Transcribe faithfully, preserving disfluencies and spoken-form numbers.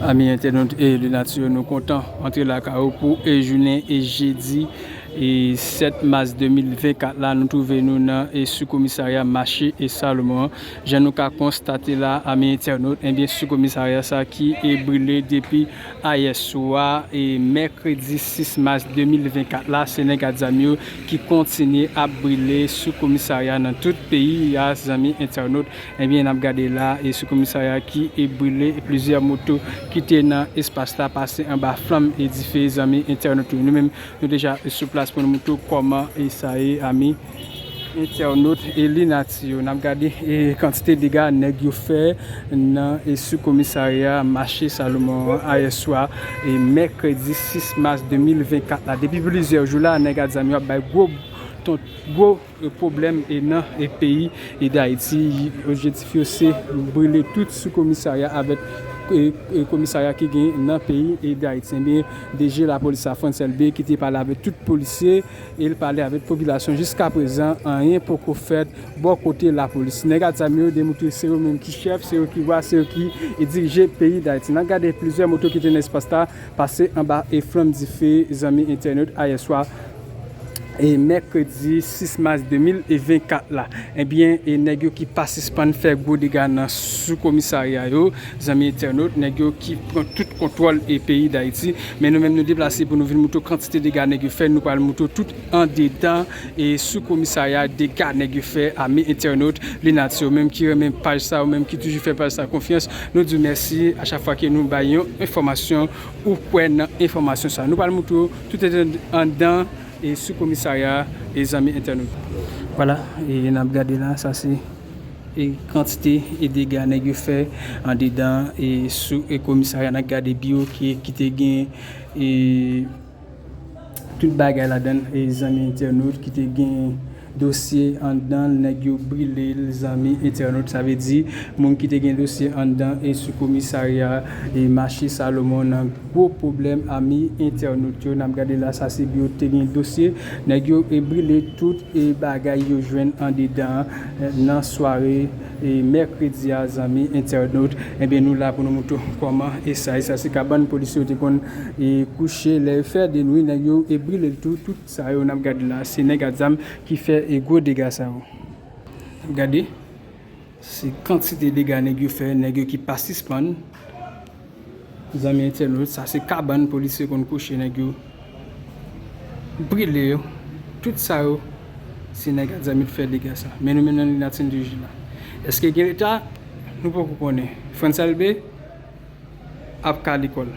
Ami entènot e Linati yo, nou kontan antre lakay ou pou e jounen e jedi e sèt mas de mil vennkat la. Nou twouve nou nan e sou komisarya mache e Salomon an. Jan nou ka konstate la, ami entènot, ebyen sou komisarya sa ki e brile depi ayè swa e mèkredi sis mas de mil vennkat la, se nèg ak zam yo ki kontinye ap brile sou komisarya nan tout peyi a, zanmi entènot. Ebyen, n ap gade la, e sou komisarya ki e brile, e plizyè moto ki te nan espas la pase anba flanm e dife, zanmi entènot yo. Nou menm, nou deja sou plas pou nou montre w kòman e sa ye, ami entènot e Linati yo. N ap gade e kantite dega nèg yo fè nan e sou komisarya mache Salomon an ayè swa e mèkredi sis mas de mil vennkat la. Depi plizyè jou la, nèg ak zam yo ap bay gwo ton, gwo e pwoblèm e nan e peyi e Dayiti. Objektif yo se brile tout sou komisarya avèk e, e komisarya ki gen nan peyi e Dayiti. Ebyen, D G lapolis la, Frantz Elbé, ki te pale avèk tout polisye e l pale avèk popilasyon. Jiska prezan, anyen poko fèt bò kote lapolis. Nèg ak zam yo demontre se yo menm ki chèf, se yo ki wa, se yo ki e dirije peyi Dayiti. N ap gade plizyè moto ki te nan espas la pase anba e flanm dife, zanmi entènot, ayè swa e mèkredi sis mas de mil vennkat la. Ebyen, e nèg yo ki pa sispann fè gwo dega nan sou komisarya yo, zanmi entènot, nèg yo ki pran tout kontwòl e peyi Dayiti. Men nou menm, nou deplase pou nou vin montre w kantite dega nèg yo fè. Nou pral montre w tout andedan e sou komisarya, dega nèg yo fè, ami entènot. Linati yo menm ki renmen paj sa, ou menm ki toujou fè paj sa konfyans, nou di w mèsi a chak fwa ke nou bay yon enfòmasyon ou kwè nan enfòmasyon sa. Nou pral montre w tout andedan e sou komisarya, e zanmi entènot. Vwala, e n ap gade la, sa se e kantite e dega nèg yo fè andedan e sou e komisarya. N ap gade biwo ki, ki te gen e tout bagay ladan l, e zanmi entènot, ki te gen dosye anndan l, nèg yo brile l, zanmi entènot. Sa vle di, moun ki te gen dosye anndan e sou komisarya e mache Salomon nan gwo pwoblèm, ami entènot yo. N ap gade la, sa se biwo te gen dosye. Nèg yo e brile tout e bagay yo jwenn andedan an, e nan sware e mèkredi a, zanmi entènot. Ebyen, nou la pou nou montre w kòman e sa, e sa se kabann polisye yo te konn e kouche lè yo fè de nwi, nèg yo e brile l tou. Tout sa yo n ap gade la, se nèg ak zam ki fè e gwo dega sa yo. N ap gade, se kantite dega nèg yo fè, nèg yo ki pa sispann. Zanmi entènot, sa se kabann polisye konn kouche, nèg yo brile yo. Tout sa yo, se nèg ak zam yo fè dega sa. Men nou menm nan Linati n toujou la. Èske gen leta? Nou poko konnen. Frantz Elbé ap ka lekòl.